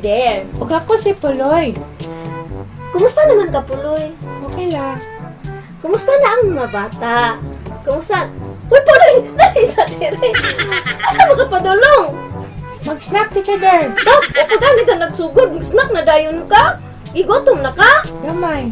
Dare. Ug ako si Puloy. Kumusta naman ka, Puloy? Okay lang. Kumusta na ang mga bata? Kumusta? Uy, Puloy! Dali sa dire! Asa mo ka padulong? Mag-snack, Teacher Dare. Dap, o pa ganit ang nagsugod, snack na dayon ka? Igutom na ka? Gamay.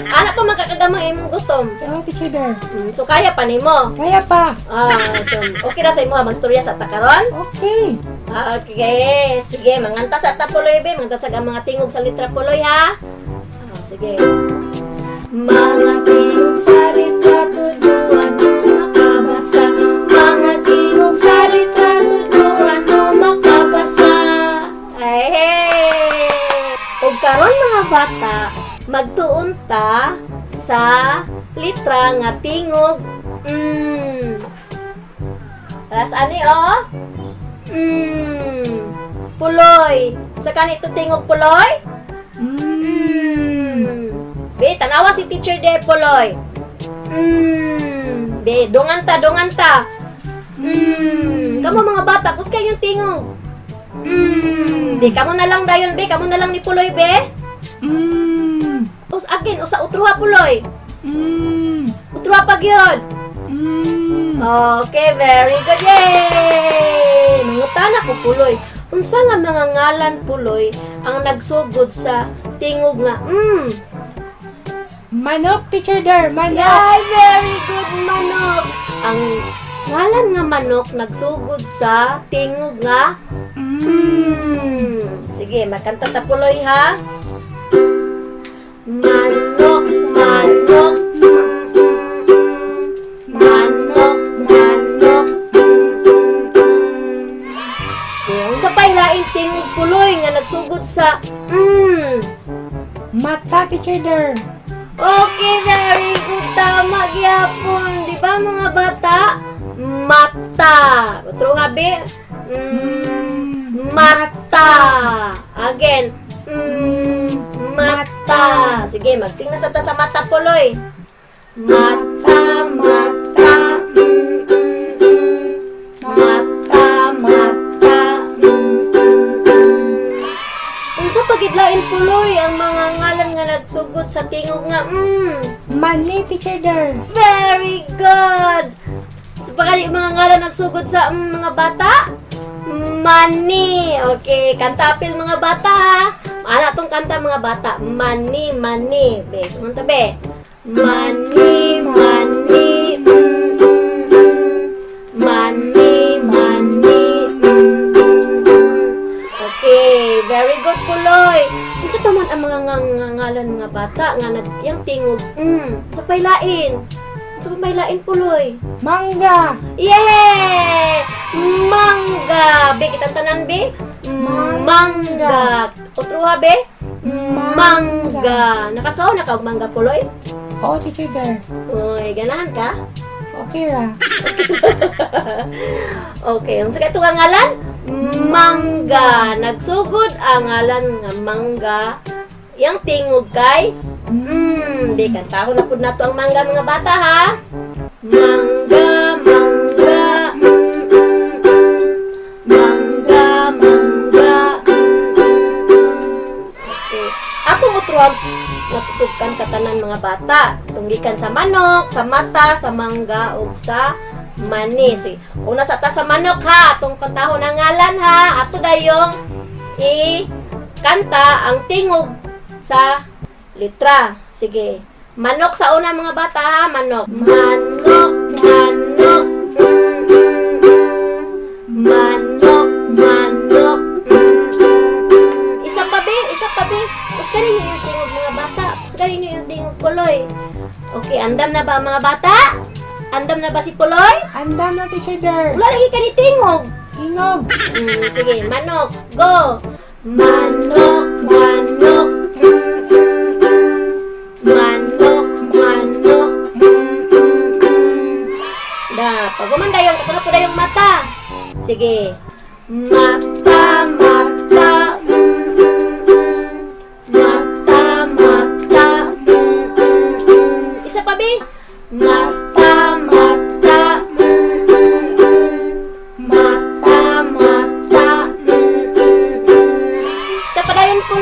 Ana pa makakagamay imong gutom. Oo, Teacher Dare. So kaya pa nimo. Kaya pa. Ah, so, okay ra sa imo magstorya sa ta karon? Okay. Ah, okay. Sige, manganta sa ta, Puloy, be, manganta sa mga tingog sa litra, Puloy, ha. Ah, sige. Mga tingog sa litra tudluan mo makabasa. Mga tingog sa litra tudluan mo makabasa. Ay, hey! Ug karon, mga bata, magtuon ta sa litra nga tingog mm. Taas ani oh. Puloy. Sa kanito tingog, Puloy? Be, tanawa si Teacher Dare, Puloy. Be, dungan ta, dungan ta. Kamo, mga bata, kus kayong tingog. Be, kamo na lang dayon, be, kamo na lang ni Puloy, be. Us again, usa utruha, Puloy. Utruha pa gyud. Okay, very good. Yay! Mangutana ko, Puloy. Unsa nga mga ngalan, Puloy, ang nagsugod sa tingog nga mm? Manok, Teacher Dare. Manok. Yay, very good, manok. Ang ngalan nga manok nagsugod sa tingog nga mm. Sige, magkanta ta, Puloy, ha. Manok, manok, Manok, manok, Okay, unsa pa'y laing tingog, Puloy, nga nagsugod sa mm? Mata, Teacher Dare. Okay, very good. Tama gyapon. Di ba, mga bata? Mata. True nga, be? Mata. Again. Mata. Sige, magsing na sa ta sa mata, Puloy. Mata, mata. Mata, mata. Unsa pa gyud lain, Puloy, ang mga ngalan nga nagsugod sa tingog nga mm? Mani, Teacher Dare. Very good! Sa pakali mga ngalan nagsugod sa mga bata? Mani. Okay, kanta apil, mga bata, ha. Ana tong kanta, mga bata. Mani, mani. Be, kanta, be. Mani, mani. Mani, mani. Okay, very good, Puloy. Unsa pa man ang mga ngalan, mga bata, nga nag yang tingog sa paylain? Sa paylain, Puloy? Mangga. Yeah! Mangga. Be, kitang tanan, be. Mangga. Utruha, be. Mangga. Nakakaon na ka og mangga, Puloy? Oo, Teacher Dare. Uy, ganahan ka? Okay ra. Okay, ang sa nga ngalan? Mangga. Nagsugod ang ngalan nga mangga. Yang tingog kay di kantahon na pud nato ang mangga, mga bata, ha. Mangga, mangga, Mangga, mangga, Okay. Atong utruhan natutugkan katanan, mga bata. Tunggikan sa manok, sa mata, sa mangga ug sa mani. Si una sa ta sa manok, ha. Atong kantahon ang ngalan, ha. Ato dayong i kanta ang tingog sa litra. Sige. Manok sa una, mga bata, ha. Manok. Manok, manok. Manok, manok. Isa pa, be, isa pa, be. Kusgarin niyo yung tingog, mga bata. Kusgarin niyo yung tingog, Puloy. Okay, andam na ba ang mga bata? Andam na ba si Puloy? Andam na, Teacher Dare. Wala lagi ka ni tingog. Tingog. Sige, manok. Go! Manok, manok. Manok, manok. Da, pag dayon, katulad po dayong mata. Sige. Mata, mata. Mata, mata. Isa pa, be. Mata, mata. Mata, mata. Sa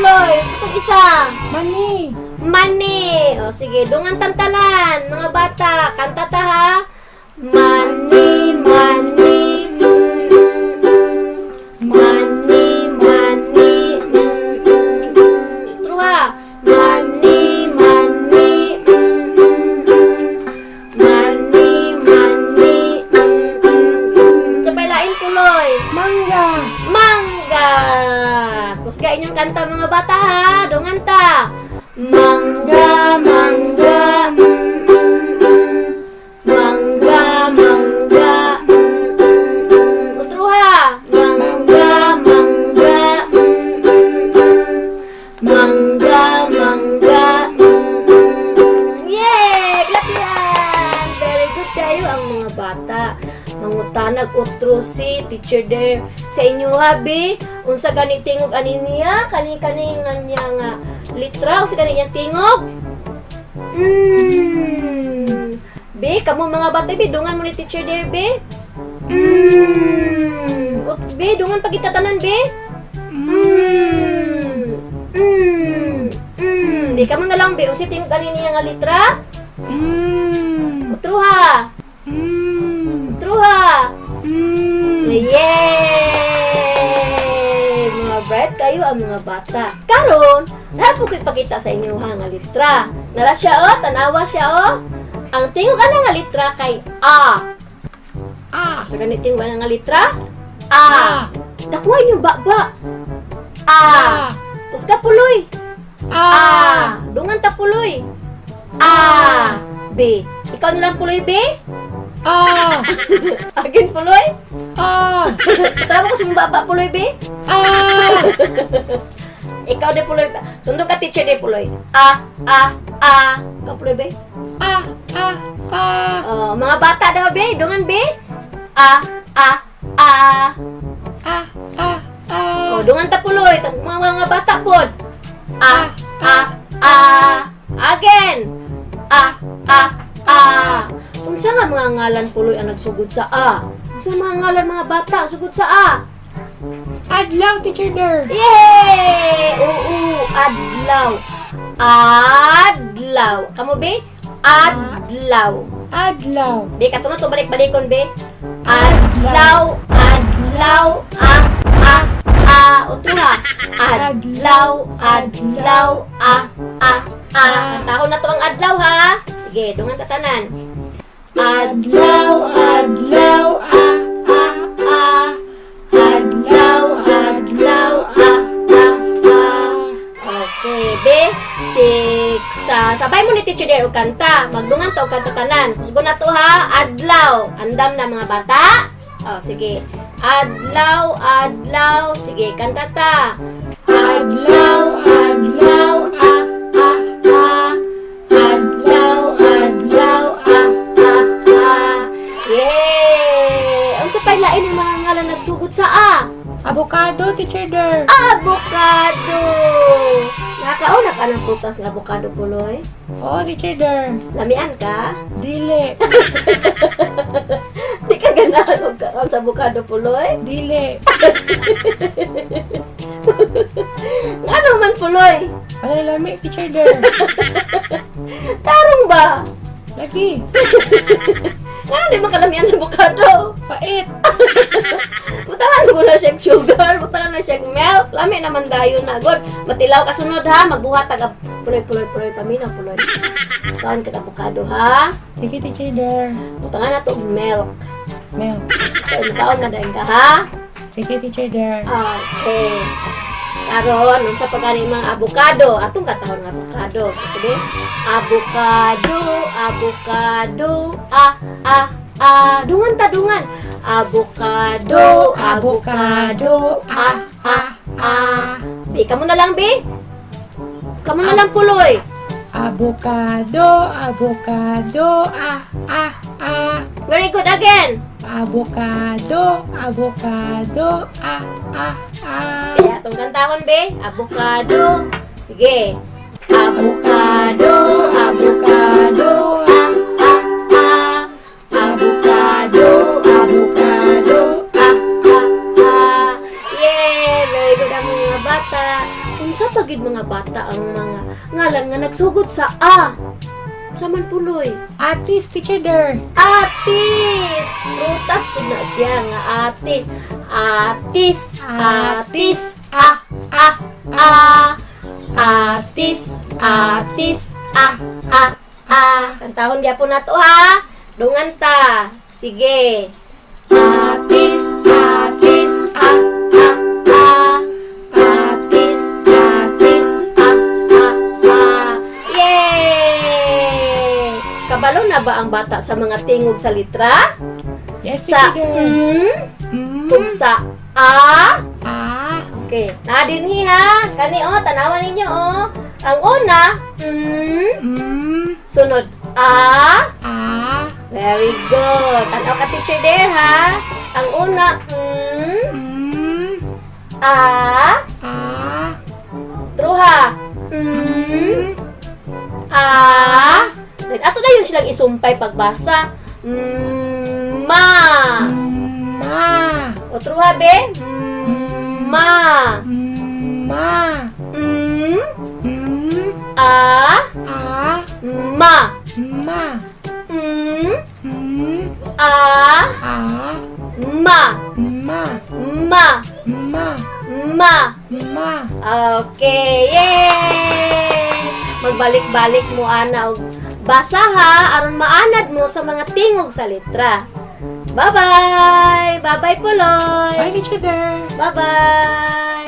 Puloy? Sa itong isa. Mani. Mani. O sige, dungan tantanan, mga bata. Kanta ta ha. Mani, mani. Mani, mani. Truha. Mani, mani. Mani, mani. Sa lain, Puloy. Mangga. Mangga! Kusga inyong kanta, mga bata, ha. Dungan ta. Mangga, mangga. Mangga, mangga. Utro ha. Mangga, mangga. Mangga, mangga. Yay! Clap yan! Very good kayo ang mga bata. Mangutanag utro si Teacher Dare sa inyo habi. Unsa gani tingog ani niya? Kani kani nga niya nga litra, unsa gani niyang tingog? Be, kamo mga bata, be, dungan mo ni Teacher Dare, be. Ut, be, dungan pagitatanan, be. Be, kamo na lang, be. Unsa tingog ani niya nga litra? Mm. Utruha. Utruha. Yay! Mga bright kayo ang mga bata. Karon, naa po ko ipakita sa inyo ha nga litra. Nara siya oh, tanawa siya oh. Ang tingog ana nga litra kay A. A. Sa ganit tingog ana nga litra? A. Dakuha inyo ba? A. Kusga, Puloy. A. A. Dungan ta, Puloy. A. B. Ikaw na lang, Puloy, B. A. Again, Puloy. A. Tara mo ko sumba Puloy, B. A. Ikaw de, Puloy. Sundo ka Teacher de, Puloy. A, A, A. Ikaw, Puloy, B. A. A. A. Oh, mga bata daw, B. Dungan, B. A, A, A. A. A. A. Oh, dungan ta, Puloy. Mga bata pod. A, A, A. Again. A, A, A. Unsa nga mga ngalan, Puloy, ang nagsugod sa A? Unsa mga ngalan, mga bata, ang sugod sa A? Adlaw, Teacher Dare. Yay! Oo, adlaw. Adlaw. Kamo, be? Adlaw. Adlaw. Be, katunod to balik-balikon, be. Adlaw, adlaw, a, a, a. Otro ha. Adlaw, adlaw, a, a, a. Kantahon na to ang adlaw, ha. Sige, dungan tatanan. Adlaw, adlaw, a, a, a. Adlaw, adlaw, a, a, a. Okay, be. Si, sa, sabay mo ni Teacher Dare og kanta. Magdungan to og kanta tanan. Kusgo na to ha. Adlaw. Andam na, mga bata. Oh, sige. Adlaw, adlaw. Sige, kanta ta. Adlaw, adlaw, A, a, a. Adlaw, adlaw, a, a, a. Yay! Unsa pay lain ang mga ngalan nagsugod sa A? Avocado, Teacher Dare. Avocado! Nakakaon na ka ng prutas ng avocado, Puloy? Oo, Teacher Dare. Lamian ka? Dili. Di ka ganahan og kaon sa avocado, Puloy? Dili. Ngano man, Puloy? Walay lami, Teacher Dare. Tarong ba? Lagi. Ngano di makalamian sa avocado? Pait. Butangan ko na siya sugar, butangan na siya milk. Lami naman dayon na. God, matilaw ka sunod ha. Magbuhat taga Puloy, Puloy, Puloy, paminaw, Puloy. Butangan ka avocado ha. Sige, Teacher Dare. Butangan na to og milk. Milk. So, makaon na dayon ka ha. Sige, Teacher Dare. Okay. Karon, unsa pa gani mga avocado? Atong katahon nga avocado. Sige. Avocado, avocado, a a a. Dungan ta, dungan. Avocado, Avocado, a a a. Bi, kamo na lang, bi. Kamo na lang, Puloy. Avocado, avocado, a, a, a. Very good again. Avocado, avocado, a, a, a. Kaya atong kantahon, be. Avocado. Sige. Avocado, avocado, a a a. Avocado, avocado, a a a. Yay! Very good ang mga bata. Unsa pa gid, mga bata, ang mga ngalan nga nagsugod sa A? Unsa man, Puloy? Atis, Teacher Der. Atis! Prutas pud na siya nga atis. Atis, atis, a, a, a. Atis, atis, a, a, a. Kantahon gyapon nato ha. Dungan ta. Sige. Atis, atis, a, a, a. Atis, atis, a, a, a. Yay! Kabalo na ba ang bata sa mga tingog sa litra? Yes, Sa Teacher Der. Ug sa a. A. Okay, na dinhi ha. Kani oh, tanawan ninyo oh. Ang una, sunod a. A. Very good. Tanaw ka, Teacher Der, ha. Ang una, a. A. Truha. A. Then ato na yun silang isumpay pagbasa. Ma. Ma. O truha be? Ma. Ma. A. A. Ma. Ma. A. A. Ma. Ma. Ma. Ma. Ma. Ma. Okay, yay! Magbalik-balik mo ana og basa ha aron maanad mo sa mga tingog sa letra. Bye-bye! Bye-bye, Puloy! Bye, Teacher Der. Bye-bye!